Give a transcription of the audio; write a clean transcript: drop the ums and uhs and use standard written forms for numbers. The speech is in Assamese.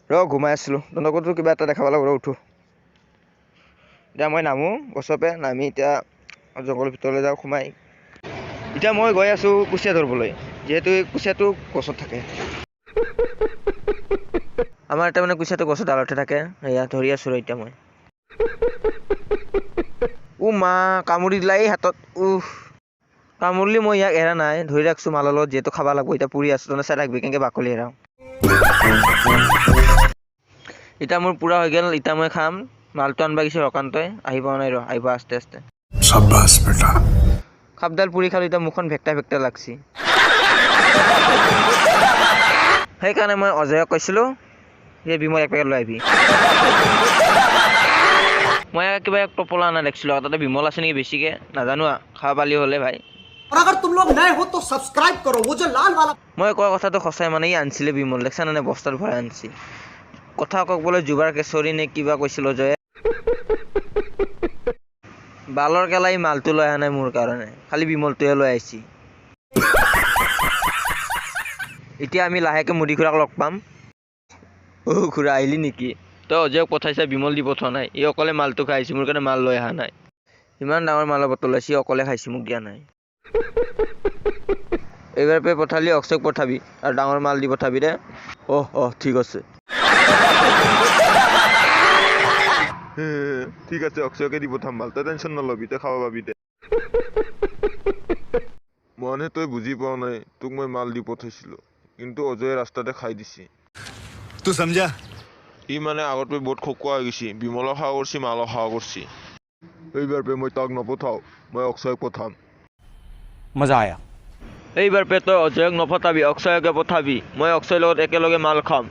ৰ ঘুমাই আছিলোঁ, তহঁতকো কিবা এটা দেখাব লাগিব। ৰ উঠো। এতিয়া মই নামো গছৰ পৰা, নামি এতিয়া জংঘলৰ ভিতৰলৈ যাওঁ সোমাই। এতিয়া মই গৈ আছোঁ কুচিয়া ধৰিবলৈ, যিহেতু এই কুচিয়াটো গছত থাকে। আমাৰ এতিয়া মানে কুচিয়াটো গছৰ ডালতে থাকে। এয়া ধৰি আছোঁ ৰ এতিয়া মই। উ মা, কামুৰি দিলা এই হাতত। উফ, কামুৰিলি মই ইয়াক এৰা নাই, ধৰি ৰাখছোঁ মালৰ লগত, যিহেতু খাব লাগিব। এতিয়া পুৰি আছোঁ, তহঁতে চাই থাকবি কেনেকৈ বাকলি এৰাওঁ। এতিয়া মোৰ পুৰা হৈ গ'ল, এতিয়া মই খাম। মালটো আনবা গৈছে ৰকান্তই, আহি পোৱা নাই ৰ, আহিব আস্তে আস্তে। शाबाश बेटा। খাপডাল পুৰি খালোঁ, এতিয়া মুখখন ভেক্টা ভেক্টা লাগছি। সেইকাৰণে মই অজয়ক কৈছিলোঁ যে বিমল এক পেকেট লৈ আহিবি। মই কিবা এক টোপোলা অনা দেখিছিলোঁ, তাতে বিমল আছে নেকি বেছিকৈ নাজানো আৰু, খাব পালি হ'লে ভাই। और अगर तुम लोग नए हो तो सब्सक्राइब करो, वो जो लाल वाला মই কোৱা কথাটো সঁচাই, মানে ই আনিছিলে বিমল, দেখছা নে বস্তাত ভৰাই আনিছি। কথা কওক বোলে জুবাৰ কেচৰি নে কিবা কৈছিল অজয়ে। বালৰ কেলা ই মালটো লৈ অহা নাই মোৰ কাৰণে, খালি বিমলটোহে লৈ আহিছি। এতিয়া আমি লাহেকে মুদি খুৰাক লগ পাম। অ' খুৰা আহিলি নেকি? তই অজয়ক পঠাইছা, বিমল দি পঠোৱা নাই। ই অকলে মালটো খাই আহিছে, মোৰ কাৰণে মাল লৈ অহা নাই। ইমান ডাঙৰ মালৰ বটল লৈছে, সি অকলে খাইছে, মোক দিয়া নাই। এইবাৰ পে পঠালি অক্ষয়ক পঠাবি আৰু ডাঙৰ মাল দি পঠাবি দে। অহ অহ ঠিক আছে। ঠিক আছে, অক্ষয়কে দি পঠাম মাল, তই টেনশ্যন নলবি, তই খাব পাবি দে। মানে তই বুজি পোৱা নাই, তোক মই মাল দি পঠাইছিলোঁ, কিন্তু অজয়ে ৰাস্তাতে খাই দিছি। तू समझा? ই মানে আগতে বহুত খকুৱা হৈ গৈছি, বিমলো খাৱা কৰছি, মালো খাৱা কৰছি। এইবাৰ পে মই তাক নপঠাওঁ, মই অক্ষয়ক পঠাম। मजा आया। এইবাৰ পে তই অজয়ক নপঠাবি, অক্ষয়কে পঠাবি। মই অক্ষয়ৰ লগত একেলগে মাল খাম।